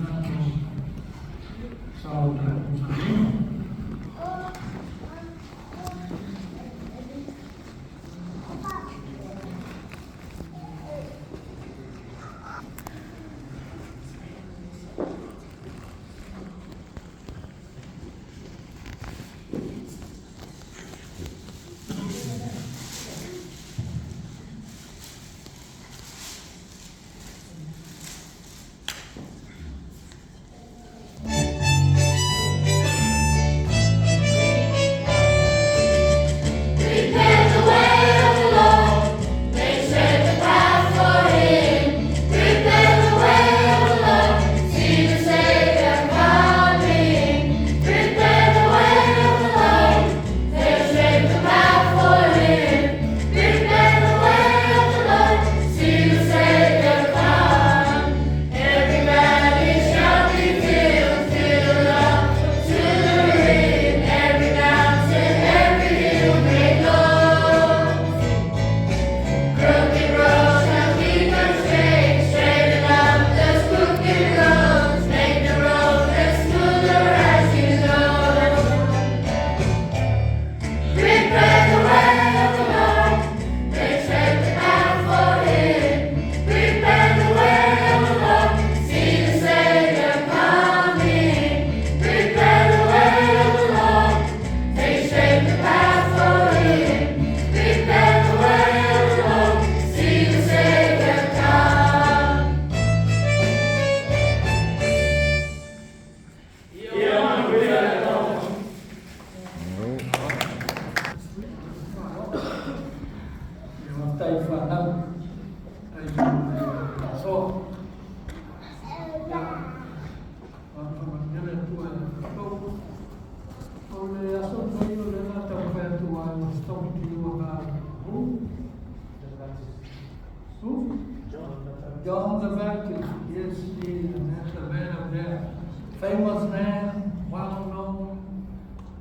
Tatou sao i tatou sauniga. Prepare the way of the Lord, make straight the path for Him. Prepare the way of the Lord, see the Savior coming. Prepare the way of the Lord, make straight the path for Him. Prepare the way of the Lord, see the Savior come. Every valley shall be filled, filled up to the rim. Every mountain, every hill made low. Crooked roads shall be made straight, straighten up those crooked roads. Make the road as smoother as you go. Prepare the way of the Lord, make straight the path for Him. Prepare the way of the Lord, see the Savior coming. Prepare the way of the Lord, make straight the path for Him. Prepare the way of the Lord, see the Savior come. Ia manuia le taumafataga. Ia faafetai i fanau, faafetai i le faasoa. Ia, faamanuia le Atua ia tatou. O le aso lenei o lea o le a taumafai atu. I was talking to you about who? Who? John the Baptist. Yes, he, and that's the man of there. Famous man, well known,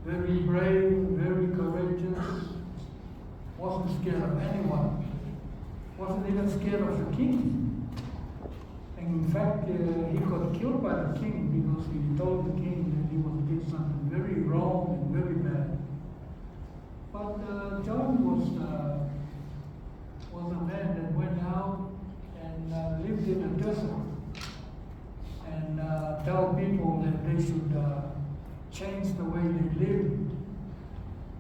very brave, very courageous. Wasn't scared of anyone. Wasn't even scared of the king. And in fact, he got killed by the king because he told the king that he was did something very wrong and very bad. But John was a man that went out and lived in the desert and tell people that they should change the way they live,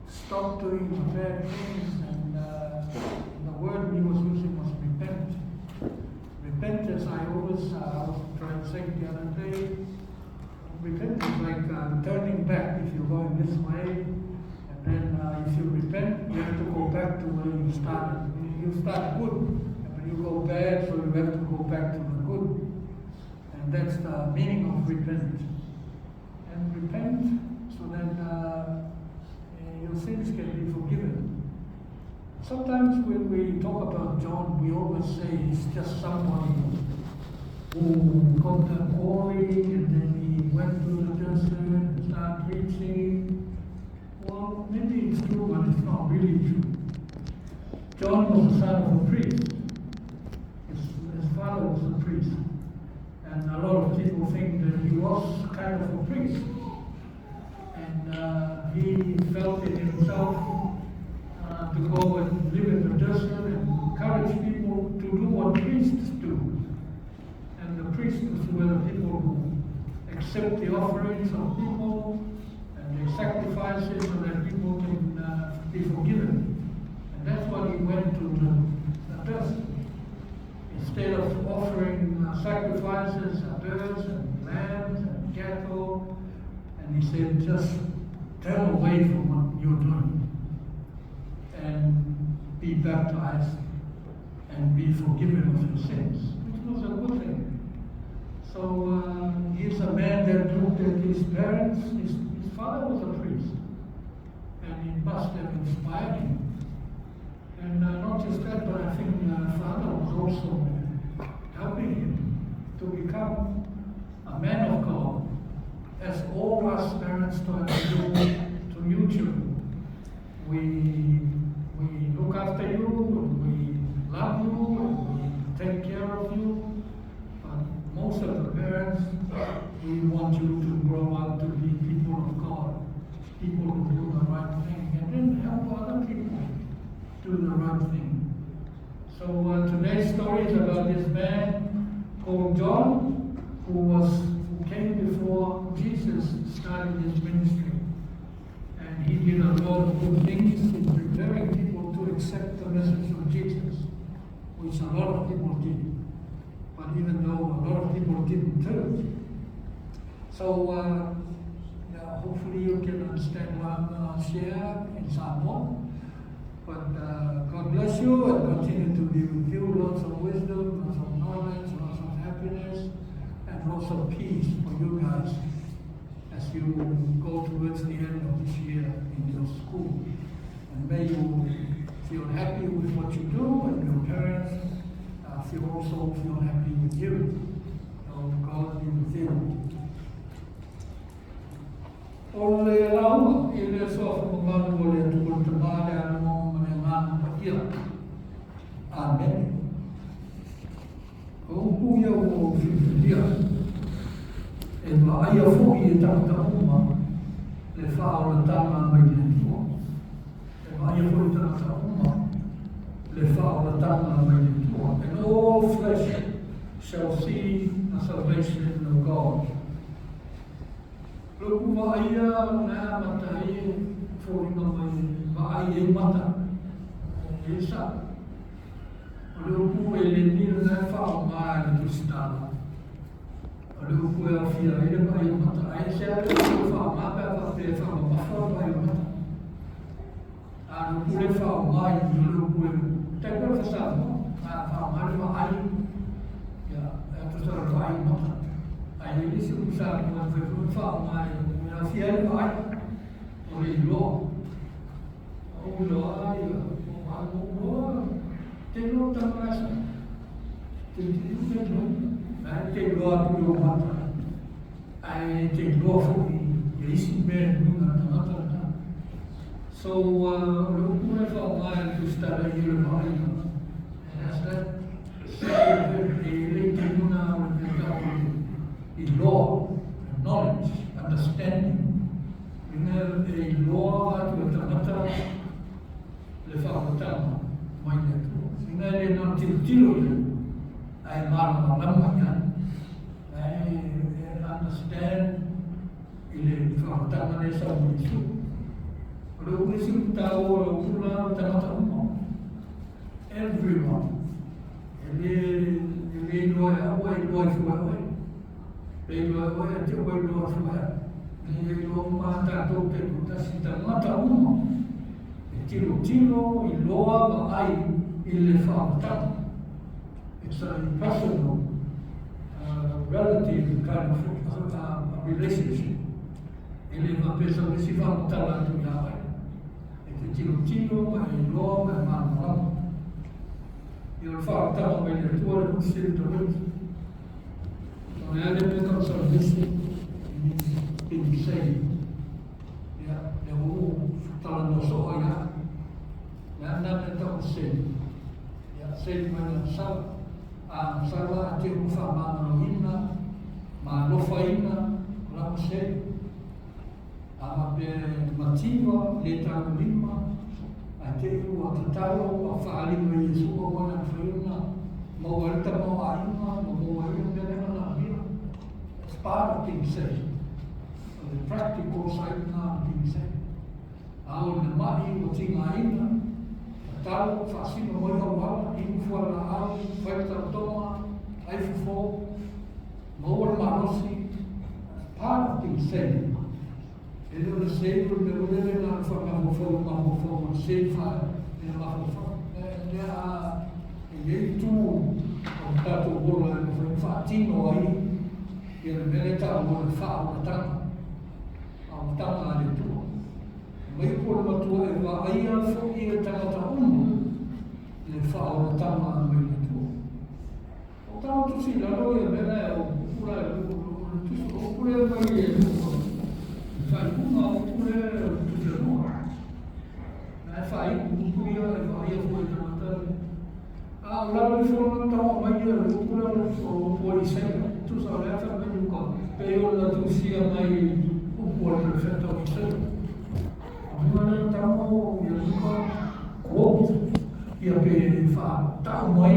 stop doing the bad things, and the word he was using was repent. Repent, as I was trying to say the other day, repent is like turning back if you're going this way, and then if you repent, you have to go back to where you started. You start good, and when you go bad, so you have to go back to the good. And that's the meaning of repent. And repent so that your sins can be forgiven. Sometimes when we talk about John, we always say he's just somebody who got the calling and then he went to the desert and started preaching. Well, maybe it's true, but it's not really true. John was the son of a priest. His father was a priest. And a lot of people think that he was kind of a priest. And he felt in himself to go and live in the desert and encourage people to do what priests do. And the priests were the people who accept the offerings of people and they sacrifice it so that people can be forgiven. And that's what he went to the desert. Instead of offering sacrifices, birds and lambs and cattle, and he said, just turn away from what you're doing and be baptized and be forgiven of your sins, which was a good thing. So he's a man that looked at his parents. His father was a priest, and it must have inspired him. And not just that, but I think father was also helping him to become a man of God, as all us parents try to do to you children. We look after you, and we love you, and we take care of you. But most of the parents We want you to grow up to be people of God, people who do the right thing, and then help other people do the right thing. So today's story is about this man called John, who came before Jesus started his ministry. And he did a lot of good things in preparing people to accept the message of Jesus, which a lot of people did. But even though a lot of people didn't too. So yeah, hopefully you can understand what I'm going to share in Samoa. But God bless you and continue to be with you. Lots of wisdom, lots of knowledge, lots of happiness, and lots of peace for you guys as you go towards the end of this year in your school. And may you feel happy with what you do, and your parents also feel happy with you. So God be with you. O le lauga i le aso mamalu o le Atua le Tama le Alo ma le Agaga Paia. Amene. O upu ia ua ou filifilia, e vaaia foi e tagata uma le faaolataga mai le Atua. E vaaia foi e tagata uma le faaolataga mai le Atua. And all flesh shall see the salvation of God. Le upu vaaia na mata ai e foliga mai vaai ai mata e sa. O le upu e le ni na faaaoga e le Tusitala. O le upu e aofia ai le vaai o mata. Ae se a le upu faaaoga pe a faapea e faamamafa le vaai o mata. A le upu le faaaoga i le upu e tai pea le Faa-Samoa. A faaaoga le vaai ia e tusa o le vaai o mata. Ae i le isi upu Samoa e fai foi faaaoga e aofia ai le vaai o le iloa. O iloa ia o vaai o iloa te iloa tama sa. Te te te iloa. Ae te iloa atu i o mata. Ae te iloa foi i isi mea e luga tagata lena. So, o le upu le faaaoga e le Tusitala i le vaaiga. And that's that e le te luna o le mea tau iloa, knowledge, understanding. Ina e iloa atu e tagata le faaolataga mai le Atua. Ina e le na tilotilo ia, ae malamalama ia. Ae understand i le faaolataga le sau mai Iesu. O le upu isi tau o le upu la o tagata uma. Everyone. E le iloa e au e iloa i fua e oe. E iloa e oe e te oe iloa fua e. E iloa uma tātou te tasi tagata uma. E tilotilo, iloa, vaai i le faaolataga. It's a personal, relative kind of relationship. E le faapea sau isi faamatala atu ia oe. E te tilotilo, ma e iloa, ma e malamalama. I o le faaolataga mai le Atua le Holy Spirit of it. O le a le mea tau salvation, it means being saved. Ia, le ua talanoa soo ia. Le a na mea tau save. Ia, save mai le agasala. A agasala a te ua faamagaloina, ma alofaina, o la ua save. A faapea mativa, le tagolima, ae te i ua tatalo, ua faalima i Iesu aua na mafai ona maua ai le tamaoaiga, ma maua ai le mea lea na manaomia. It's part of being saved. So the practical side na of being saved. A o le mai ua tigaina, tatalo, faasino mai auala, inu fualaau, fai le taotoga, ai fofo, maua le malosi. It's part of being saved. E le o le save o le mea lele na le whakamahofau mahofau o le save wha e le mahofau. E lea a e iai tu o tātou ola e mawhai whaatino ai ia le mea le tau o le faaolataga. Faaolataga a le Atua. Mai po le matua e vaaia foi e tagata uma le faaolataga mai le Atua. O tāu tusi lalo ia mea lea o pula e o le tusi o pule mai e whaiunga o pule o tusi anua. Na e whaiku upu ia e vaaia foi e tagata. A o lalo i fona taua mai ia le pule o po i seina. Tusa o lea wha mai uka. Pei ona tusia mai upu a le Perofeta o Isaia. O luga lea tamo ia Luka quote ia pe faatau mai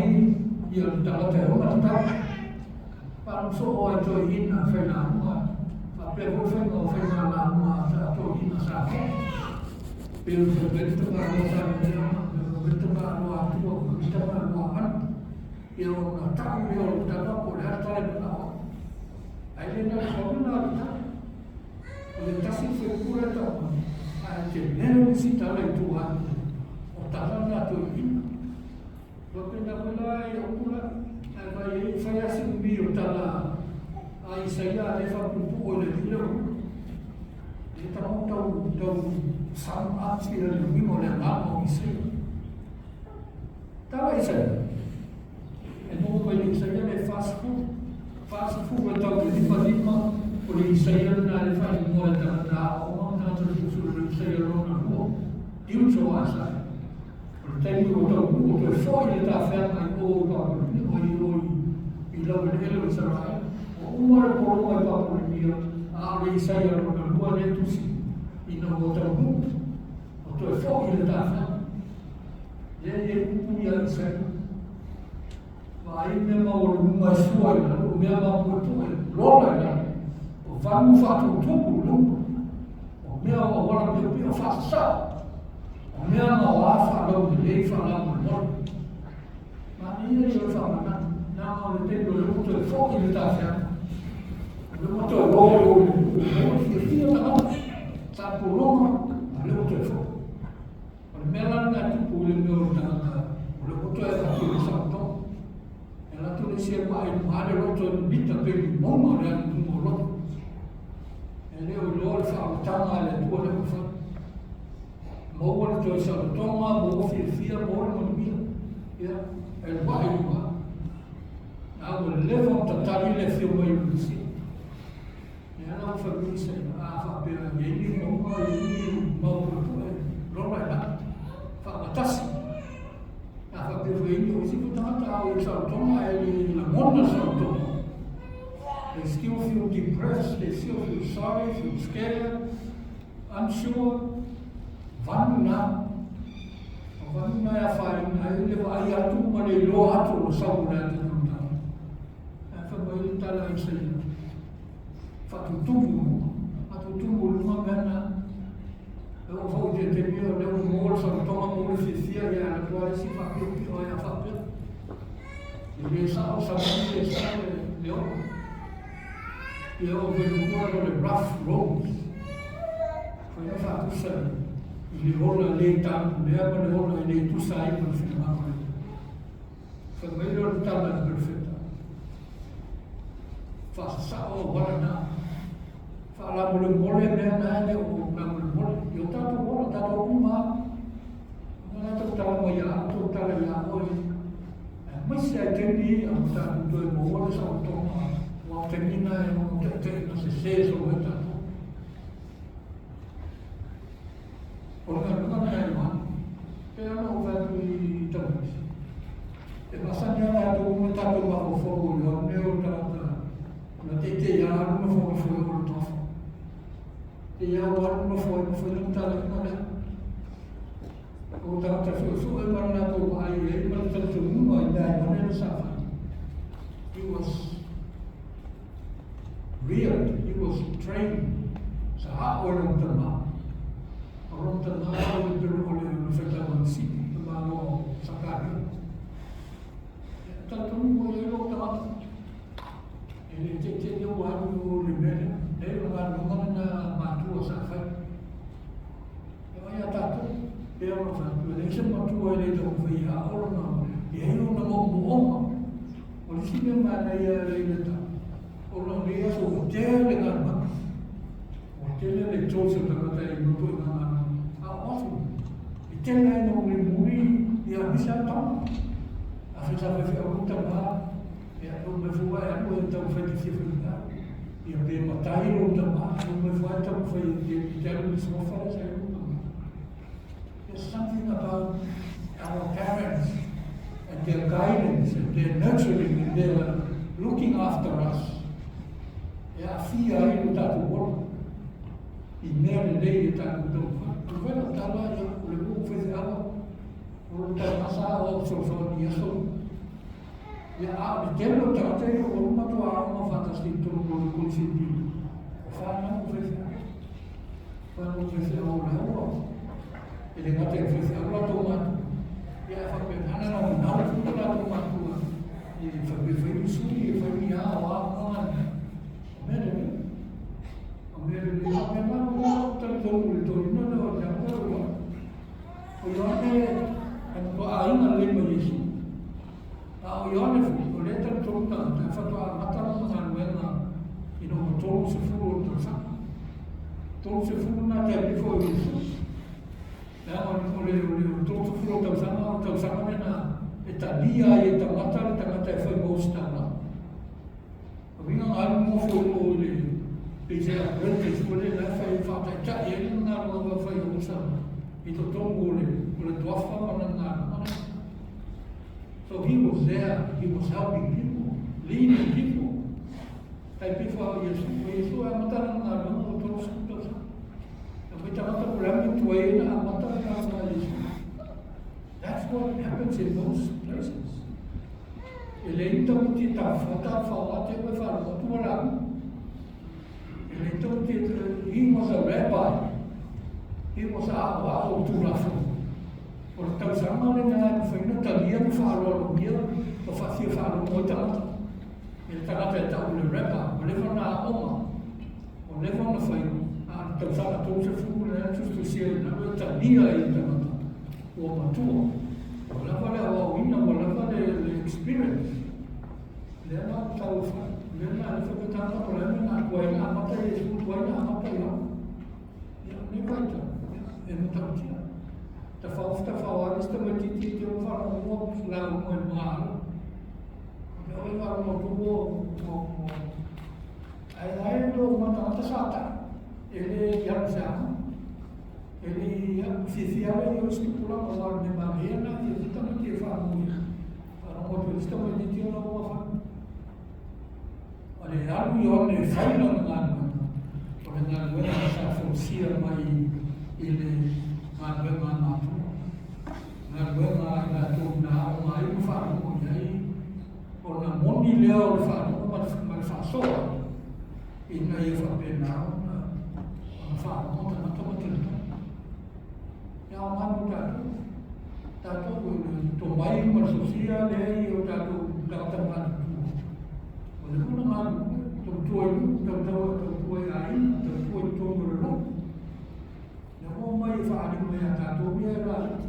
ia le tagata e ona le tala. Faalogo ai toeaiina faigaluga faapea foi faiga o faigalaluga a toeaiina Samoa. Pei ona fai mai le tamaloa Samoa, fai mai le tamaloa Atua, fai mai le tamaloa Manu. Ia ona tau lea o le tala po o le a le tala e manao ai. Ae le na o le pau lena o le tala. O le tasi faipule tau mai, ae tele le isi tala i tua atu o tala na toeaiina. Ua pena foi la i upu la, ae vai ai fai lava si umi o tala a Isaia a le faapuupuu e le alii le upu. E tau tau tau sum up ia le uiga o le agaga o Isaia. Tala Isaia. E maua mai le Isaia le 40, 40 e tau i le 55, o le Isaia lena e faaigoa e tagata aoaoga ma tagata suesue o le Isaia lona lua, Deutero Isaiah. O le taimi ua taunuu ua toe foi le tafeaga i o i Papulenia, o i o i laueleele o Isaraelu. Ua uma le pologa i Papulenia, a o le Isaia lona lua lea e tusi ina ua taunuu, ua toe foi le tafeaga. Lea e i ai upu ia Isaia. Vaai mea maualuluga e sua i lalo, o mea mapuepue, lola i lalo, o vanu faatutumu i luga, o mea o auala piopio faasasao, o mea ma o a faalaulelei faalamolemole. Manaia ia o le faamanatu, leaga o le taimi o lea ua toe foi le tafeaga. O lea ua toe o i o i le nuu, o lea ua fiafia tagata, sa pologa, a o lea ua toe foi. O le mea la lena e tupu i le mea o le tagata, o le ua toe avatu i le saolotoga. E alu atu le isi e ma'i i luga le loto e mimita pei ni mauga o le alu i luga o loto. E le o iloa le faaolataga a le Atua lea ua fai. Maua le toe saolotoga, maua fiafia, maua le manuia. Ia, e ma'i i luga. A ua leva ona tatali le afio mai o le Mesia. Lea la ua fai mai se a faapea e i ai ni mauga, e i ai ni mau puepue, lola i lalo, faamatasi. A faapea foi e i ai ni isi foi tagata a o i le saolotoga ae le lagona le saolotoga. They still feel depressed, they still feel sorry, feel scared, unsure. Vanu na. O vanu na e afaina ai le vaai atu ma le iloa atu o le sau o le ata tamatala. Ae fai mai le tala i Isaia, Faatutumu, faatutumu i luga mea na. E oo foi i te taimi o lea ua maua le saolotoga, maua le fiafia, ia alu atu lava isi faapiopio ai a faapea. E le sao le savali, le sao le ola. Ia oo foi i luga o le rough roads. Foi na faatusa i le ola le talu lea ma le ola e le tusa ai ma le finagalo o le Atua. Fai mai lea o le tala a le Perofeta, Faasasao auala na, faalamolemole mea na e le o lamolemole i o tatou ola, tatou uma lava. Ona la tau tala mai ia au, tau tala ia oe. Aemaise lava i taimi ia ua tatou toe maua le saolotoga, aua o taimi na e ono taitaiina sese solo ai tatou. O le galuega lena e Ioane. Pei ona ou fai atu i tamaiti, e masani lava tatou uma tatou mafaufau o Ioane o le tagata na teitei lava alu nofo nofo ai o le tofa. Tei lava ua alu nofo ai ma fai lana talaiga lea. O tagata suesue ma le latou vaai i ai ma le talitonuga i mea a Ioane na sa fai. He was reared, he was trained. Sa ao e lona tama. O lona tama o le pero o le faitau Sini, tama loa o Sakaria. E talitonu ua i ai lou tagata. E le teitei ua alu i o le mea lea. E o le galuega lena matua sa fai. E mai ia tatou, pei ona fai atu, e leai se matua e le taumafai e ao lona, e i ai ona moomooga. O le isi mea manaia e le tau, ona o lenei aso ua tele galuega. Ua tele le choice o tagata e noto i ngā galuega. A o aso, e tele ai na mulimuli ia aemaise lava tama. A fai sa faifeau lou tama, ia e omai fua e alu e taumafai e te fia fai mea. Ia pe matai lou tama, e omai fua e taumafai e te alu i le sofa lea sa i ai lou tama. There's something about our parents and their guidance and their nurturing and their looking after us. E aafia. aafia ai lo tatou ola i mea lelei e tatou taumafai. O le fai lau tala, ia, o le nuu faifeau au, o le taugasa au au fesoasoani i aso uma. Ia, a o le tele o tagata ia ua uma matua aoga faatasi i totonu o le Kolisi o Pili, o fanau o faifeau. Fanau o faifeau o le aua. E le gata i faifeau latou matua, ia ae faapena na naunau foi lo latou matua e faapea fai ni sui, e fai ni a o a uma na mea. O mea lelei. O mea lelei faapena o lea talitonu i le toeaina lea o Tiago o Ioane. O Ioane e matua aiga lelei ma Iesu. A o Ioane foi, o lea e talitonu tagata e faatoa amata lana galuega ina ua 30 o tausaga. 30 na taimi foi o Iesu. Leaga o le 30 o tausaga o le tausaga lena e talia ai e tagata le tagata e fai ma ositaulaga. O uiga na alu nofo i o i le pei se apprentice foi lea e fai faataitai ai lana galuega fai o osa i totonu o le toafa ma lana galuega lea. So he was there, he was helping people, leading people. Tai pei foi o Iesu, o Iesu e amata lana galuega o 30 tausaga. E mai tagata po le a le mea tuai ai ona amata le galuega a Iesu. That's what happens in most places. E leai ni tamaiti e tafafao te au e faalogo atu ua lauga. E leai ni tamaiti e, he was a rabbi. He was a aoao o Tulafono. O le tausaga lena e mafai ona talia ma faaaloalogia ma faafia faalogo ai tagata. E le tagata e tau o le rabbi, ua leva ona aoga, ua leva ona fai, a o le tausaga 30 lena e tusitusia i lalo e talia ai e tagata ua matua. Ua lava le aoaoina, ua lava le experience. Lea la ua tau e fai. O lea la e fai tagata po o le a le mea na tuai ona amata Iesu, tuai ona amata Ioane. Ia, o lenei vaitau, ia, e matautia. Tafao tafao lava le isi tamaitiiti e te o faalogologo lauga i luga alo. E oi faalogo atu ua ua ua ae ae le o matagata sa ta'i. E le i alu i se aoga. E le i fiafia lava ia o isi tupulaga aua o le mea manaia lena e fiafia tamaiti e faalogo i faalogo atu i le isi tamaitiiti ona ua fai. O le alu Ioane e fai lana galuega, o le galuega sa fausia mai i le galuega a matua. Galuega a i latou na aoga ai ma faalogo i ai, ona moni lea o le faalogo ma le faasoa ina ia faapena ona faalogo tagata ma talitonu. E aoga mo tatou. Tatou o le tomai ma le sosia lea i o tatou tagata matutua. O le ona galulue, tautua i nuu, tautua, tautua i aiga, tautua i totonu o le lotu. Lea ua omai e faaali mai ia tatou ia e laiti.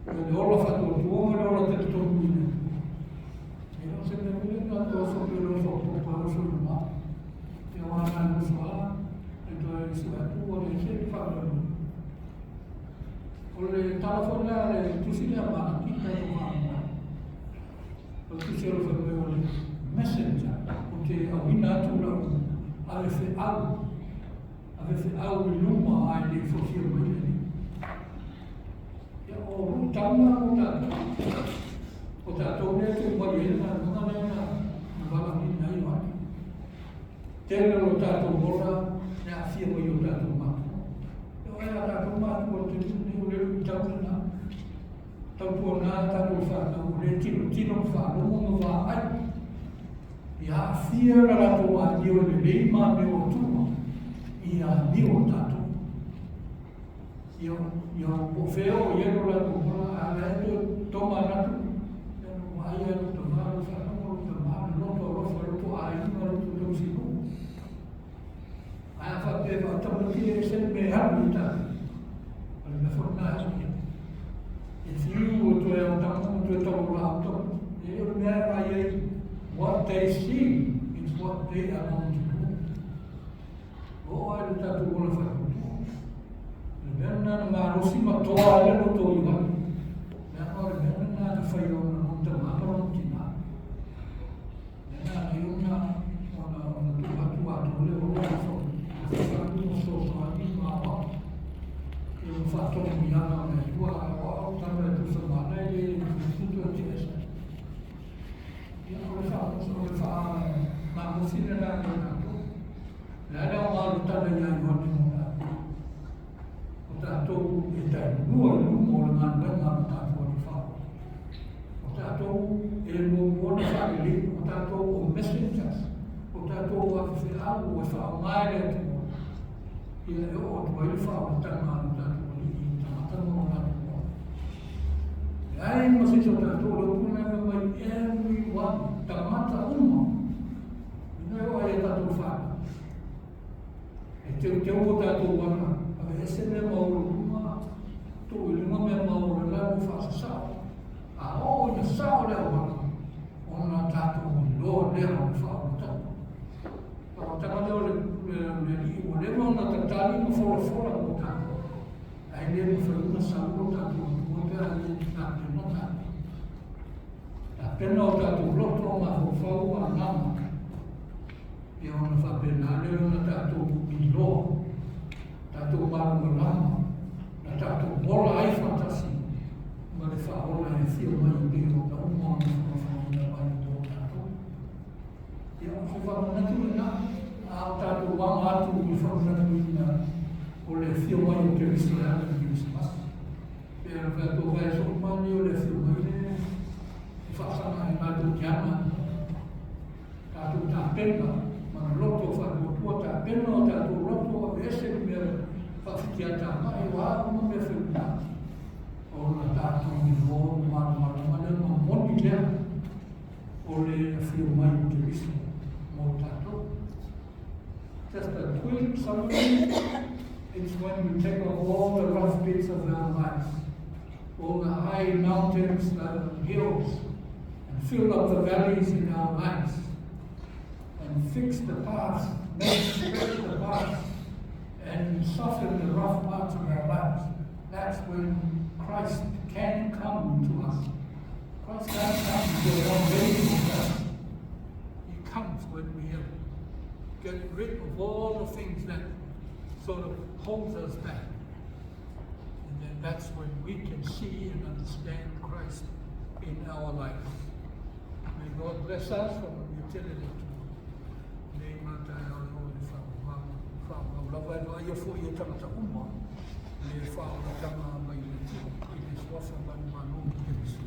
O le ola faatuatua ma le ola talitonu i le Atua. E le o se mea foi lea tatou oso pei o le oso a popo e oso i luma. Ia aua na le oso lava, e toe sue atu ua leai se faanoanoa. O le tala foi lea a le tusi lea a Malaki tatou faamoemoe. O le tusi o le fai mai o le messenger ou te auina atu lau ave feau, ave feau i luma ae le i fofia mai le Alii. Ia o luitau na mo tatou. O tatou lea e tuu mai ai le galuega lea na valaauina ai Ioane. Tele o lo tatou ola e aafia mai i o tatou matua. E oo ai a tatou matua i le taimi lenei, o le luitau lena. Tautuana tatou fanau o lea e tilotilo ma faalogo ma vaai i aafia la latou amio e lelei ma amio a tua i amio a tatou. Ia, ia po o fea o i ai lo latou ola, a o la e toe tomanatu, ia na vaai ai lou tama, lou faalogo, lou tama, le loto alofa, loto aiga, loto tausinuu. Ae a faapea e vaai tamaiti e ese le mea e alu i tai, o le mea foi lena e ia. E fiu e toe aotaga ma toe tauola au tamaiti. E o le mea e vaai ai, what they see is what they are going to do. Oo ai le tatou ola faatuatua. O le mea lena na malosi ma toa ai le loto o Ioane. Leaga o le mea lena na fai ona lona tama ma lona tina. Lea na ala ai ona ona ona tuu atu atoa le ola e fesoasoani ma fesoasoani ma aoao. Ia ma faatonu i ala o le Atua a aoao tala e tusa ma ala e le tutu e te esa. Ia o le faa o le faa malosi lena mo tatou. Le a le aoga o le tala ia Ioane mo tatou? O tatou e taimua i luma o le galuega a lo tatou Alii Faaola. O tatou e muamua ona faalelei, o tatou o messengers, o tatou o afifeau e faaaoga e le Atua ia e oo atu ai le faaolataga a lo tatou Alii i tagata ma o latou ola. Leai ma se isi o tatou, o le upu lena e fai mai, everyone, tagata uma, ina e oo ai ia tatou fanau. E teuteu o tatou ala, aveese mea maualuluga, tuu i luga mea maualalalo faasasao, a oo ina sao le auala, ona tatou iloa lea o le faaolataga. Faaolataga lea o le Alii ua leva ona tatali ma folafola mo tatou, ae le mafai ona sau lo tatou Atua pe a le tapena tatou. Tapena o tatou loto, mafaufau ma agaga. Ia ona faapena lea ona tatou iloa, tatou malamalama, na tatou ola ai faatasi ma le faaola e afio mai e pei ona uma ona folafola mai mo tatou. Ia, o se faamanatu lena, a o tatou aga atu i le faamanatuina o le afio mai o Keriso e ala i le Kerisimasi. Pe ona fai atu o vaiaso uma nei o le afio mai le e faasaga e matou te aga atu. Tatou tapena ma le loto faatuatua, tapena o tatou loto, aveese le mea faafitiatamai, o a uma mea feula, ona tatou iloa ma malamalama lea ma moni lea o le afio mai o Keriso mo tatou. Just a quick summary, it's when we take off all the rough bits of our lives, all the high mountains, the hills, and fill up the valleys in our lives, and fix the paths, make straight the paths, and soften the rough parts of our lives. That's when Christ can come to us. Christ can't come until we're not ready for that. He comes when we have get rid of all the things that sort of holds us back. And then that's when we can see and understand Christ in our lives. May God bless us from utility to nei matai o le whaamau lava e vaai fo i e tangata uma le whaolatanga mai le Atua i le suafa manumalo o Keriso.